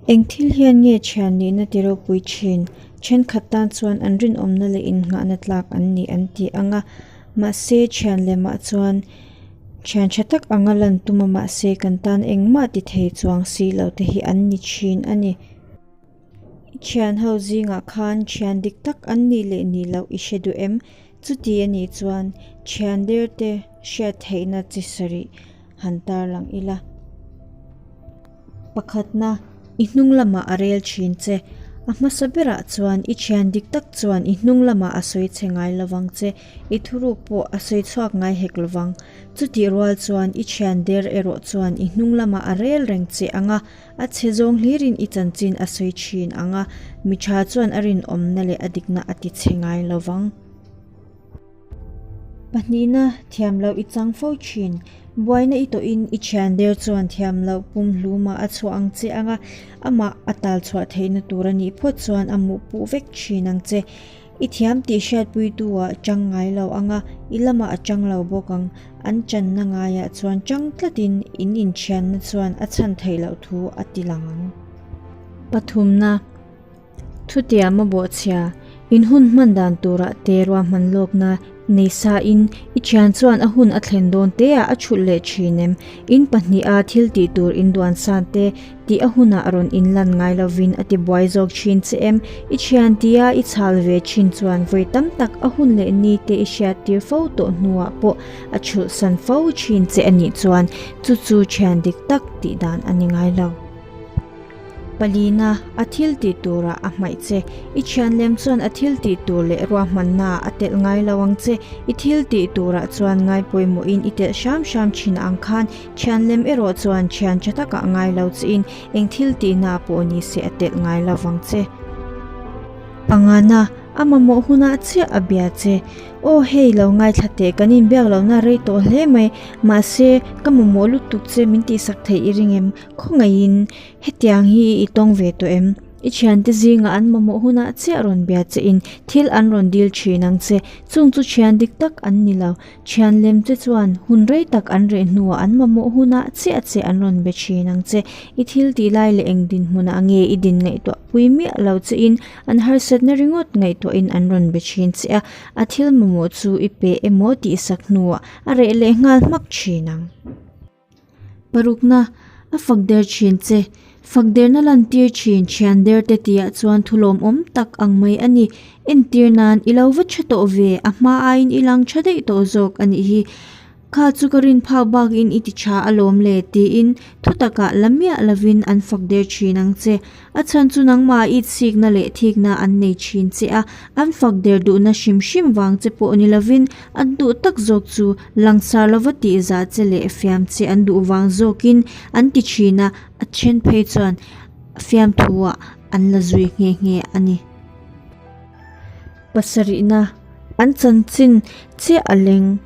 Eng thil hian nge thian nihna ti ropui thin? Thenkhat tan chuan an rinawmna leh innghahna tlak an ni an ti ang a. Mahse, thian lemah chuan thian tha tak anga lan tum a mahse kan tan engmah ti thei chuang si lo te hi an ni thin a ni. I thian ho zingah khan thian dik tak an nih leh nih loh i hre duh em? Chuti a nih chuan thian der te hriat theihna chi sarih han tarlang ila. Pakhatna, i hnung lamah a rel thin che. A hmasa berah chuan i thian dik tak chuan i hnung lamah a sawi chhe ngai lovang che, i thuruk pawh a sawi chhuak ngai hek lovang. Chutih rual chuan i thian der erawh chuan i hnung lamah a rel reng che ang a, a chhe zawng hlirin i chanchin a sawi thin ang a, mi tha chuan a rinawmna leh a dikna a ti chhe ngai lovang. Pahnihna, thiam loh i chang fo thin. Buaina i tawhin i thian der chuan thiam loh pum hlumah a chhuah ang che ang a, amah a tal chhuah theihna tur a nih phawt chuan a muh puh vek thin ang che. I thiam tih hriatpuitu-ah chang ngai lo ang a, i lamah a chang lo bawk ang. An channa ngaiah chuan chang tlatin in inthianna chuan a chhan theih loh thu a ti lang ang. Pathumna. Thutiam a bawhchhia, in hun hman dan turah te ruahman lawkna nei sa in i thian chuan a hun a thlen dawn te ah a chhulh leh thin em? In pahniha thil tih tur in duan san te tih a hunah rawn in lan ngai lovin a ti buai zawk thin che em? I thian tia i chhal ve thin chuan vawi tam tak a hun leh ni te i hriat tir fo tawh hnuah pawh a chhulh san fo thin che a nih chuan chu chu thian dik tak tih dan a ni ngai lo. Palina, a thil tih turah a hmaih che. I thian lem chuan a thil tih tur leh ruahmannaah a telh ngai lo ang che. I thil tih turah chuan ngai pawimawhin i telh hram hram thin ang khan thian lem erawh chuan thian tha takah ngai lo chein eng thil tihnaah pawh ni se a telh ngai lo vang che. Pangana, a mamawh hunah chiah a bia che. Aw hei lo ngaithla teh kan inbiak lohna rei tawh hle mai. Mahse, ka mamawh lutuk che min tihsak theih i ring em? Khawngaihin, hetiang hi i tawng ve tawh em? I thiante zingah an mamawh hunah chiah rawn bia chein thil an rawn dil thin ang che. Chung chu thian dik tak an ni lo. Thian lem che chuan hun rei tak an reh hnuah an mamawh hunah chiah che an rawn be thin ang che. I thil tih lai leh eng dinhmunah nge i din ngaihtuah pui miah lo chein an harsatna ringawt ngaihtuahin an rawn be thin che a. A thil mamawh chu i pe emaw tihsak hnuah a reh leh nghal hmak thin ang. Parukna, a fak der thin che. Fak derna lantir thin thian der te tihah chuan thulawmawm tak ang mai a ni. Entir nan i lo va tha tawh ve, a hma aiin i lang tha daih tawh zawk a nih hi. Kha chu ka rin phak bakin i ti tha alawm le tiin thu takah la miah lovin an fak der thin ang che. A chhan chu nangmah itsikna leh thikna an nei thin che a, an fak der duhna hrim hrim vang che pawh ni lovin an duh tak zawk chu langsar lova tihzah che leh fiam che an duh vang zawkin an ti thin a, a then phei chuan fiamthuah an la zui nghe nghe a ni. Pasarihna, an chanchin chiah a leng.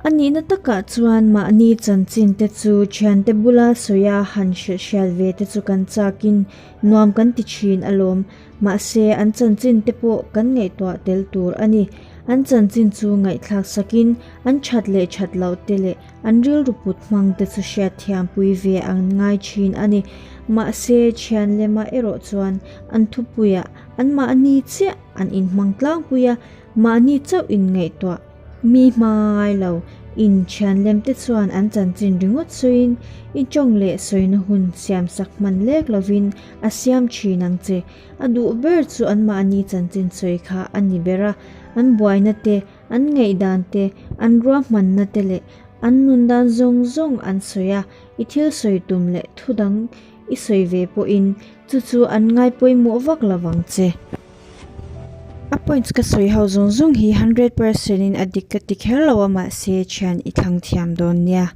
A nihna takah chuan mahni chanchin te chu thiante bula sawia han hrilh hriat ve te chu kan chakin nuam kan ti thin alawm. Mahse, an chanchin te pawh kan ngaihtuah tel tur a ni. An chanchin chu ngaihthlak sakin an that leh that loh te leh an rilru put hmang te chu hriatthiampui ve an ngai thin a ni. Mahse, thian lemah erawh chuan an thupuiah anmahni chiah an inhmang tlangpui a, mahni chauh inngaihtuah mi hma ngai lo. In thian lem te chuan an chanchin ringawt sawiin i tawng leh sawina hun siamsak hman lek lovin a siam thin ang che. A duh ber chu anmahni chanchin sawi kha a ni ber a, an buaina te, an ngaihdan te, an ruahmanna te leh an nundan zawng zawng an sawi a, i thil sawi tum leh thu dang i sawi ve pawhin chu chu an ngai pawimawh vak lovang che. A points ka sawi ho zawng zawng hi 100% in a dik ka ti kher lo a mahse thian i thlang thiam dawn nia.